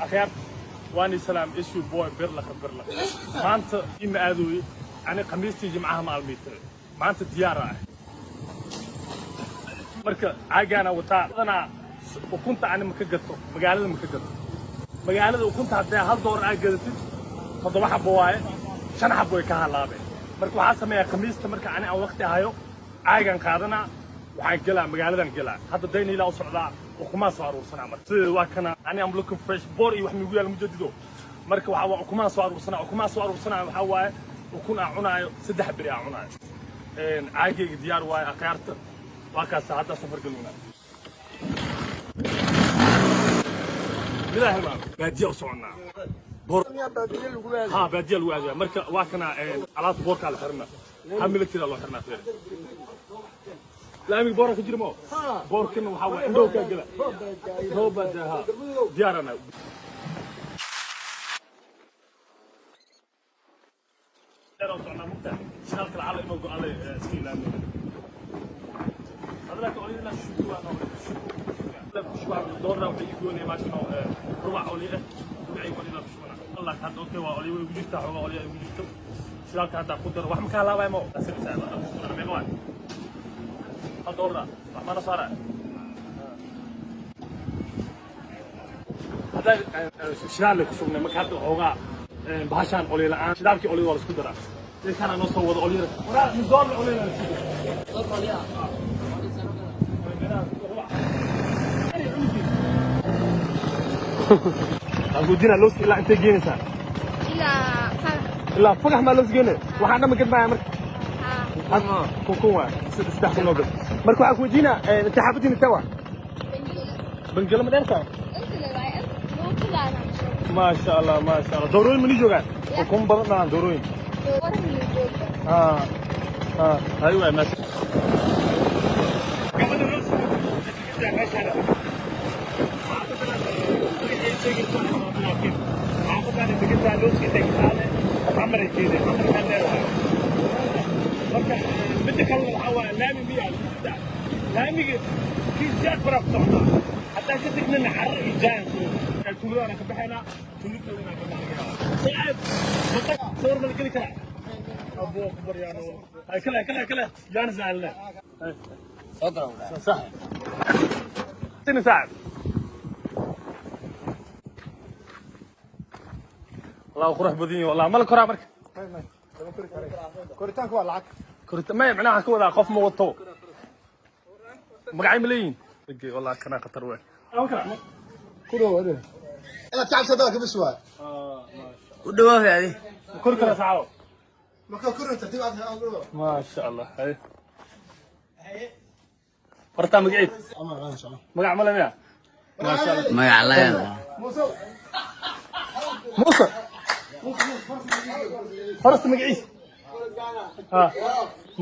Akhyaar, waani salaam, issue boy birlaka birlaka. Maanta ima aadooye ani khamiistii jimcaha ma almiitay. Maanta diyaar ah. Marka caagaana wataa badanaa ukunta ani ma ka gato magaalada, ma ka gato magaalada ukunta. Haddee $1 aad gadatid, 7 xabo waaye, 5 xabo way ka halaabeen. Marka waxaa sameeyaa khamiista marka ani aan waqti hayo, caagaan qaadanaa, waxaan gelaa magaaladan gelaa. Hadda Dayniilaa u socdaa, ukumaa soo aruursanaa. Marka sideeda waa kana, ani am looking fresh, boor iyo wax migu yaal mujadido. Marka waxaa waa ukumaa soo aruursanaa, ukumaa soo aruursanaa. Waxaa waaye ukun aan cunaayo 3 beri aan cunaayo. Caagayga diyaar waaye, akhyaarta, waa kaasa. Hadda safar galowna midaa hilmaam, baadiya u soconnaa. Ha, baadiya lagu aadaya. Marka waa kana alaabta boorkaa la xirina, hal military loo xirnaa. Feere laamiga boora ka jira mo, boorkana waxaa waaye indhow kaa gela, roob baa ha diyaarana. Socnaa mugta shidaalka lacala inuu go-ale iska ilaalina. Hadalka olyada shubu doorna waxay ii goonaya maashino rubac olyo ah, rubacay olyada ku shubana. Allah, hadda okay, waa olyo way igu jirtaa, xoogaa olyo igu jirto. Shidaalka hadda ku daro, wax ma ka halaabaya mo. Meeqa waay? $1 wax mana saara. Haddaa shidaal ku shubnay. Marka hadda xoogaa bahashaan olyo la'aan, shidaalkii olyada waa la isku daraa. Ninkaana noo soo wado olyada, waraa min doolar olyada la isku daraa. Agudina looska ilaa intay geenaysaa? Ilaa Fagax. Ilaa Fagax maa loos geenay? Waxaan dhan ma gadmaya marka. Haa. 1000 waay, 3000 oo gad. Marka waxaan ku weydiinaa, intee xaafadiin intee waa? Bangila. Bangilo ma dheer tahay? Inta le waaye, luuqadaana. Maasha Allah, maasha Allah. Doorooyin ma nii joogaan? Ukun badan dhalaan doorooyin. Waran iyo joogta. Ha ha, hay waay, maasha. Gabadha looska meeshaan xaafadaan degantaa, looska intay ka qaade xamar ay jeedeen, xamar meel dheer waaye. Marka midda kalena waxaa waaye laami miyaa laamiga kii siyaad baraa ku socotaa. Haddaan ka degnana carar iyo jaan tuuladaana ka baxaynaa, tuulo kalena ka baxaynaa. Saaxiib, sawir ma la geli karaa? Abuu ku baryaano. Hay kale kale kale jaanis aan leh. Sax sini saaxib. Allah qurux badan yahay wallah. Ma la koraa marka? Koritaanku waa lacag. Korita maya, macnaha waxaan ka wadaa qof ma wato. Magacay ma leeyihin? Wallah kana khatar weyn. Ku dhow adhe inaad ka cabsato waa kabis waay. U dhawaafay adi. Kor kala saaco. Marka korin tartiib aad u dhow. Maasha Allah. Hay horta magaciid? Ama insha Allah. Magac ma le miya? Maasha Allah. Magac layan. Muuse. Muuse farasta magaciis ha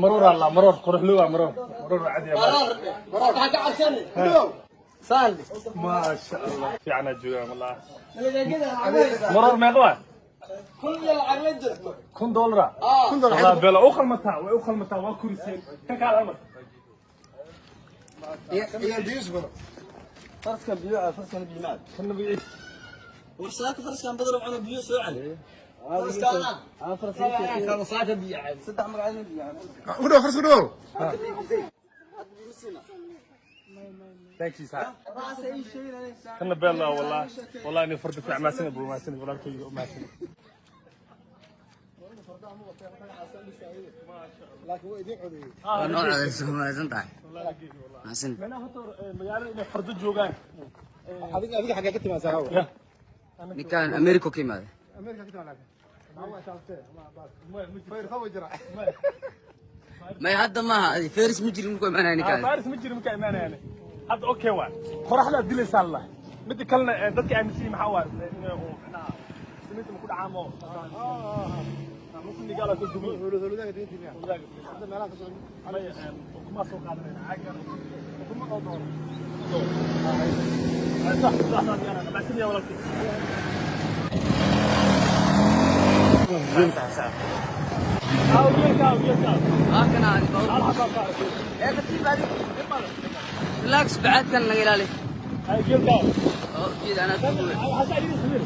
maroor. Allah, maroor quruxlu waa maroor, maroor cadi ah. Maxaa ka cabsani ku dhow? Maasha Allah, fiicana joogaan wallah. Maroor meeqa waa? $1000. $1000. Wallah bela u qalmataa, way u qalmataa, waa kuriseen kan kaal amar. Iyo biyus baro. Faraskan biyo faraskan biyo maad. Kan magaciis? Warsaaka faraskan badal cuna biyo soo cali. Faraskan faraskan saaka biyo cali. Saddex magac biyo cali. Ku dhow faras, ku dhow. Thank you sir. Kana bela wallah, wallah inay farda fiican. Maasan abu, maasan walaalkayga, maasan. Laakiin waa idiin codeeyey. Waa noo codayso, mahadsan tahay, mahadsan. Macnaha horta magaalada inay fardo joogaan. Adiga xagee ka timaasaa hawa? Ya. Ninkan America ka imaaday. Amerika ka timaa, laakiin ma waa shaaftee ma baas fayrsa way jira. May, hadda maaha adi feris ma jirin markuu imaanaya ninkaan. Faris ma jirin markaa imaanayaan. Hadda okay waay, qoraxdaa dilaysaa la. Midda kalena dadka aaminsan yihiin maxaa waay inay uu macnaha siniinta ma ku dhacaamo mukundigaala ku dumin. Huludaga diintii miya hadda meelaha ka soo? Ukumaa soo qaadanayna caagan. Ukuma oo dooro. Sax sax sax, macsan yaa walaalkii. Aw geelka, aw geelka. Waa kana adi. Hal xabaa ka arkay. Ee tartiib adi, relax, bacaadkan naga ilaali. Hay geelka. Oo jeed anaa duubay. Waxaa yidhi samir.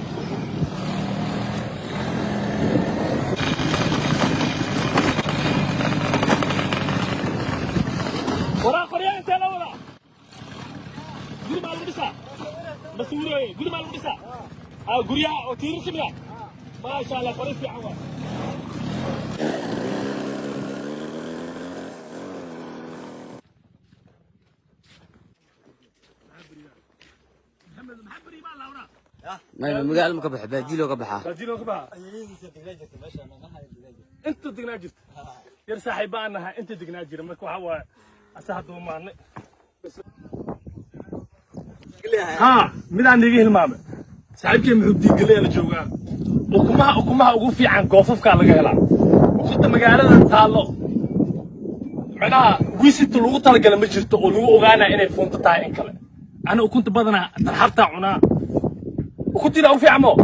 Waraa qoryaa intee la wadaa? Guri maa lagu dhisaa? Masuurooye, guri maa lagu dhisaa? Aa, guryaha oo tiirarka miyaa? Maasha Allah, qori fiican waay. May magaalo ma ka baxo, baadiyo ka baxaa. Baadiyo ka baxaa. Inta degnaa jirta. Yar saaxiib baan nahay, inta degnaa jira. Marka waxaa waaye asa hadduu maarnay. Haa, midaan iiga hilmaamay. Saaxiibkay muxuu diigalay la joogaa. Ukumaha ugu fiican goofafkaa laga helaa. Ukunta magaalada taallo. Macnaha wiisinta lagu talagalay ma jirto oo lagu ogaanaya inay fuunto tahay in kale. Ana ukunta badanaa tarxabtaa cunaa. Ukuntiina ugu fiican moo?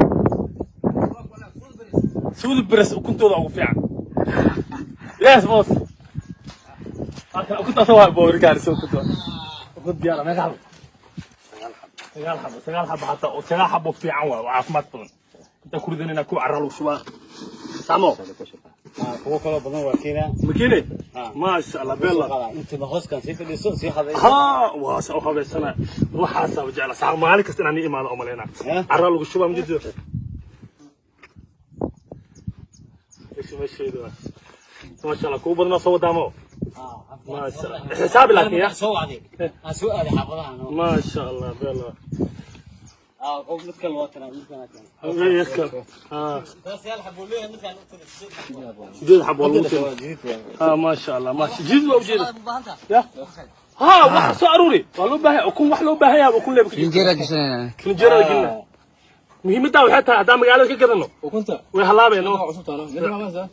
Suudi beres ukuntooda ugu fiican. Yes, boss. Halkan ukuntaas waa boorikaarisa ukunta. Ukunta diyaar ah, meeqa xabo? 9 xabo, 9 xabo xataa oo 9 xabo fiican waay oo caafimaad badan. Inta ku ridanayna ku carra lagu shubaa. Samo. Kuwo kaloo badan waa keenaa. Makiine? Maasha Allah, bella. Inta hooskan sii fadhiiso sii habayso. Haa, waa sa u habaysana. Waxaasaa jecla. Sax maalin kasta inaan ii imaado oo malaynaa. Carra lagu shubaa ma jirto. Meesheedu waa. Maasha Allah, kuwa badan oo soo wadaamo. Maasha Allah. Xisaabi laakiin ya. Soo wacday. Aan soo aaday xaafadaha. Maasha Allah, bella. Qof mid kale waa tanaa, mid kale. ها. Taas yaal xabo leeyahay midkaan u tagay. 8 xabo waa lagu keenay. ها ما شاء الله ما شاء جيد waa ujeeda ya ها wax soo aruuri waa loo baahan ukun wax loo baahan yahay ukun leeb ka jirto. Filinjeera gashanayna. Filinjeerada gelina muhiimadda waxay tahay haddaan magaalada ka gadano Ukunta. way halaabeen oo Cusub taalo. Mid ma maasa.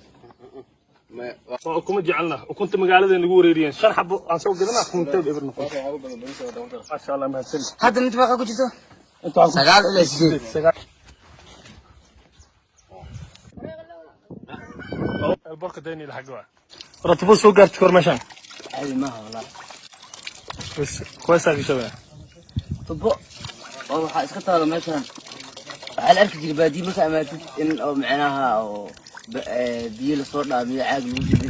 Waa ukuma jecelna ukunta magaalada nagu wareeriyeen 5 xabo aan soo gadanaa kunteed eber noqon. Waxa ugu badan bariis oo dawada. Maasha Allah, mahadsan. Hadda mid meeqa ku jirto? Inta waxaan ku 9 ilaa 8. 9 البركة ديني لحقوها رتبوا سوق قارت كور مشان. Caadi maaha walaa. بس كويس هذه شباب. Tubo oo waxaa iska taalo meeshan. Waxaa la arki jiray baadiyo markaa amaatid in oo micnaha oo biyo lasoo dhaamiyo caag lagu jibi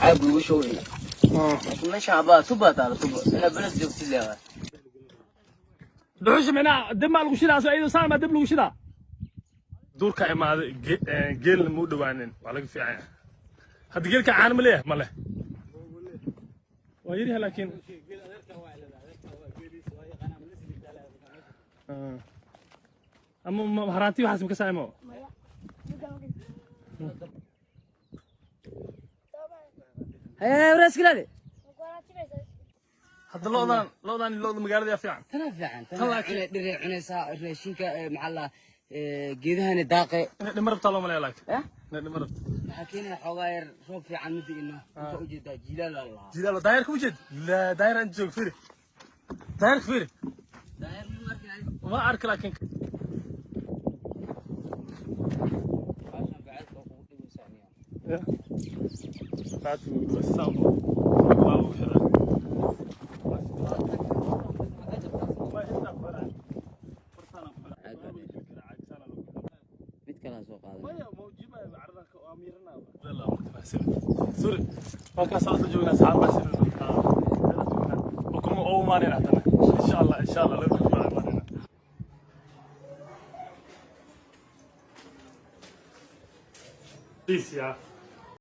caag lagu shubay. Laakiin meeshan abaa tubaa taalo tubo inaa beled joogtid leewaay. Dhuxusha micnaha dib maa lagu shidaa soo iyadoo saan maa dib lagu shidaa. Duurka imaaday geelna ma u dhawaanin waa laga fiican yahay. Hadda geelka caano ma leeyahay ma leh waa yaryahay laakiin. Ama haraanti waxaas ma ka saaymo. Hee waraas kilaade. Hadda lo'dan lo'da magaalada yaa fiican. Tana fiican tana cunay dhiray cunaysaa raashinka maxaa la geedahana daaqe. Inay dhima rabtaa loo maleeya laakiin. Eh? Inay dhima rabto. Maxaa keenaya xoogaa yar roob fiican ma di'ino inta ujeedaa jiilaal baa la lahaa. Jilaalo daayarka ujeed la daayar aan joog fiiri daayarka fiiri. Daayar ma arkin. Ma arki laakiin. Baashan bacaadka oo kugu dhibaysaa aniga. Baad saan waa lagu xiraa. Mid kalaa soo qaadan. Sorry. Halkaas aan soo joognaa saxaab baa sida ukuma oo imaanayna haddana insha Allah insha Allah laba baa imaanayna. Please, yeah.